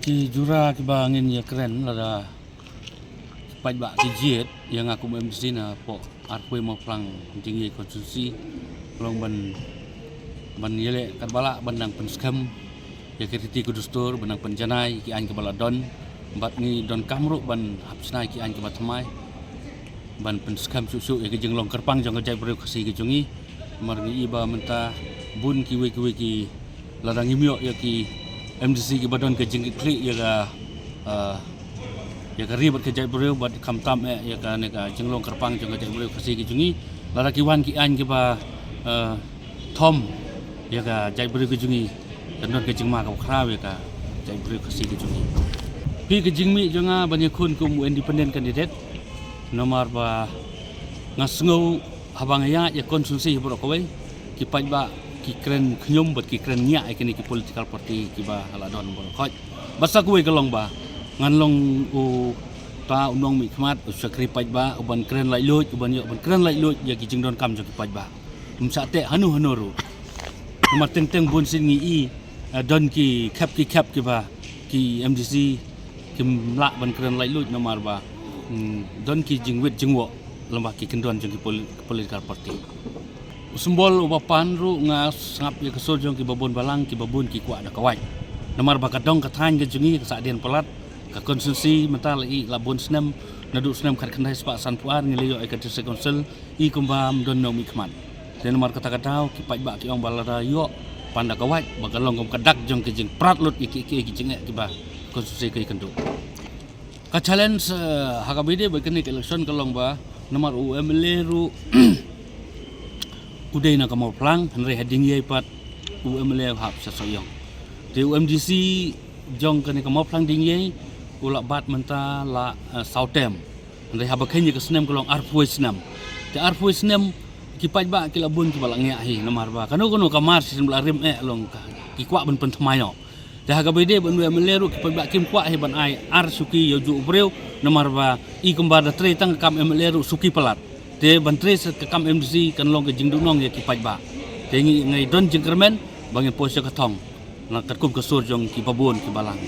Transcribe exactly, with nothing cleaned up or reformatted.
Ki jura kiba ngin ïa kren lada ki paidbah ki jied ïa nga kum MDC na poh arphew Mawphlang Jingïaid constituency, long ban, ban ïaleh katba lah ban nang pynskhem ïa ki riti ki dustur, ban nang pynjanai ki aiñ kiba la don, bad ngi donkam ruh ban hap shna ïa ki aiñ kiba thymmai ban pynskhem shuh shuh ïa ki jinglong kyrpang jong ka jaitbynriew Khasi ka jong ngi. Namar ngi i ba mynta bun kiwei kiwei ki, lada ngim ïoh ïa ki MDC kiba don ka jingkitkhlieh ïa ka, ah, ïa ka ri bad ka jaitbynriew, bad khamtam eh ïa kane ka jinglong kyrpang jong ka jaitbynriew Khasi ka jong ngi, lada ki wan ki aiñ kiba, ah, thom ïa ka jaitbynriew ka jong ngi, kan don ka jingma kaba khraw ïa ka jaitbynriew Khasi ka jong ngi. Phi, ka jingmih jong nga ban ïakhun kum u independent candidate, namar ba nga sngew haba nga ïaid ïa constituency baroh kawei, ki paidbah ki kren khñium bad ki kren ngiah ïa kine ki political party kiba la don baroh khoit. Bad sa kawei ka long ba ngan long uta u nongmihkhmat, u shakri paidbah, u ban kren laitluid, u ban ïoh ban kren laitluid ïa ki jingdonkam jong ki paidbah. Ym shah teh hano hano ruh. Namar teng teng bun sien ngi i, eh, don ki khep ki khep kiba ki MDC kim lah ban kren laitluid namar ba, hmm, don ki jingwit jingwoh lyngba ki kyndon jong ki poli-, political party. U symbol uba pan ruh, nga sngap ïa ka sur jong kiba bun balang, kiba bun ki kwah da ka wait. Namar ba ka dong ka thaiñ ka jong ngi ka Sahdienpalat, ka constituency mynta la i la bun snem, naduh snem khatkhyndai spah sanphew ar ngi la ïoh ïa ka District Council, i kumba ym don nongmihkhmat. Te namar kata ka daw ki paidbah ki ong ba lada ïoh pan da ka wait, ba ka long kum ka dak jong ki jingprat lut ïa ki, ki, ki jingeh kiba constituency ka ïakynduh. Ka challenge, eh, ha kaba ïadei bad kane ka election ka long ba namar u MLA ruh u dei na ka Mawphlang, hynrei ha Diengiei pat u MLA u hap sha Sohiong. Te u MDC jong kane ka Mawphlang Diengiei u la bat mynta la, eh, saw term. Hynrei haba kheiñ ïa ka snem ka long arphew snem. Te arphew snem ki paidbah ki la bun kiba la ngiah hi namar ba kano kano ka mar shisien ba la rim eh long ka, ki kwah ban pynthymmai noh. Te ha kaba ïadei bad u MLA ruh ki paidbah kim kwah hi ban ai ar shuki ïa ujuh u briew namar ba i kumba da trei tang ka kam MLA ruh shuki palat. Te ban trei sa ka kam MDC kan long ka jingduhnong ïa ki paidbah. Te ngi, ngi don jingkyrmen ba ngin poi sha ka thong na katkum ka sur jong kiba bun kiba lang.